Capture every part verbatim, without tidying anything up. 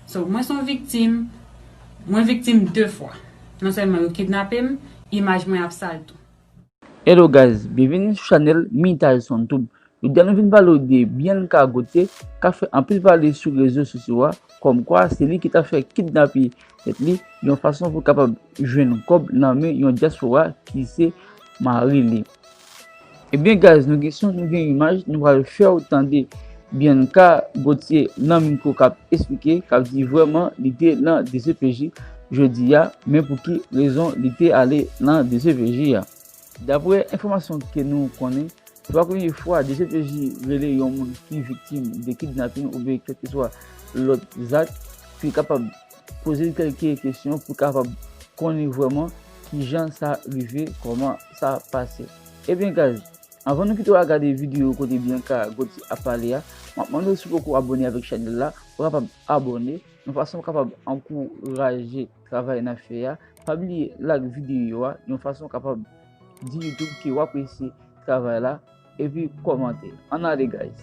So, mwen se yon viktim, mwen viktim de fwa. Non sèlman yo kidnape m, imaj mwen ap sal tou. Hello guys, byenveni sou chanèl Mitaj Sound Tube. Jodi a nou vin pale w de Bianca Gauthier, k ap fè anpil pale sou rezo sosyo a, kòmkwa se li ki ta fè kidnape tèt li, yon fason pou kapab jwenn kòb nan men yon dyaspora ki se mari li. Ebyen guys, nou gen son, nou gen imaj, nou pral fè w tande Bianca Gauthier nan mikwo k ap esplike, k ap di vrèman li te nan D C P J jodi a, men pou ki rezon li te ale nan D C P J a. Daprè enfòmasyon ke nou konnen, se pa premye fwa D C P J rele yon moun ki viktim de kidnapin oubyen kèlkeswa lòt zak, pou kapab poze l kèlke kesyon, pou kapab konnen vrèman kijan sa rive, kòman sa pase. Ebyen guys, anvan nou kite w al gade videyo kote Bianca Gauthier ap pale a, m ap mande w si w poko abòne avèk chanèl la, pou w kapab abòne, yon fason w kapab ankouraje travay n ap fè a. Pa bliye like videyo a, yon fason w kapab di YouTube ke w apresye travay la, epi kòmante. Ann ale guys.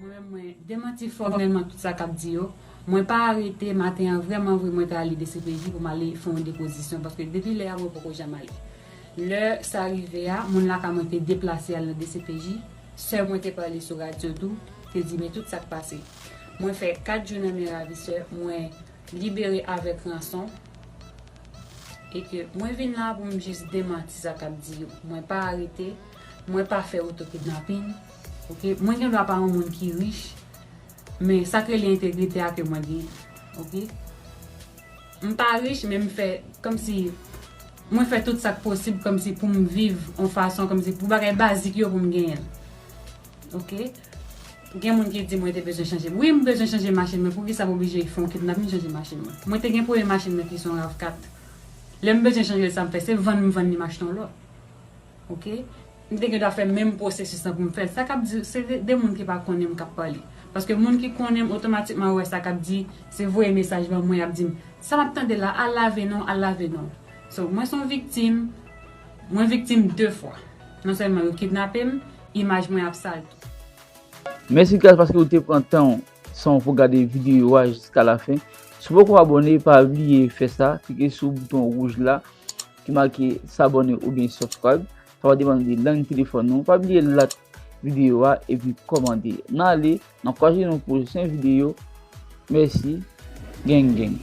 Mwen menm mwen demanti fòmèlman tout sa k ap di yo. Mwen pa arete maten an, vrèman vre mwen te ale D C P J pou m ale fè yon depozisyon, paske depi lè a mwen poko janm ale. Lè sa rive a, moun lakay mwen te deplase al nan D C P J. Sè mwen te pale sou radyo tou, te di men tout sa k pase. Mwen fè kat jou nan men ravisè, mwen libere avèk ranson. E ke mwen vin la pou m jis demanti sa k ap di yo. Mwen pa arete, mwen pa fè otokidnapin. Oke, mwen gen dwa pa yon moun ki rich, men sa k rele entegrite a ke mwen genyen. Oke? M pa rich, men m fè kòmsi mwen fè tout sa k posib kòmsi pou m viv yon fason kòmsi pou bagay bazik yo pou m genyen l. Oke? Gen moun ki di mwen te bezwen chanje. Wi, m bezwen chanje machin mwen. Poukisa m oblije fè yon kidnapin chanje machin mwen? Mwen te gen premye machin mwen ki se yon rav kat. Lè m bezwen chanje l, sa m fè, se vann m vann li, m achte yon lòt. Oke? M te gen dwa fè menm pwosesis lan pou m fè l. Sa k ap di, se de, de moun ki pa konnen m k ap pale. Paske moun ki konnen m, otomatikman wè sa k ap di, se voye mesaj ban mwen, y ap di m, sa m ap tande la, al lave non, al lave non. So, mwen se yon viktim, mwen viktim de fwa. Non sèlman yo kidnape m, imaj mwen ap sal tou. Mèsi guys paske w te pran tan w san w pou gade videyo a jiska lafen. Si w poko abòne, pa bliye fè sa, klike sou bouton wouj la ki make s'abonner oubyen subscribe. Sa va depann de lang telefòn ou. Pa bliye like videyo a epi kòmante. N ale, n ap kwaze nan pwochen videyo. Mèsi. Gang gang.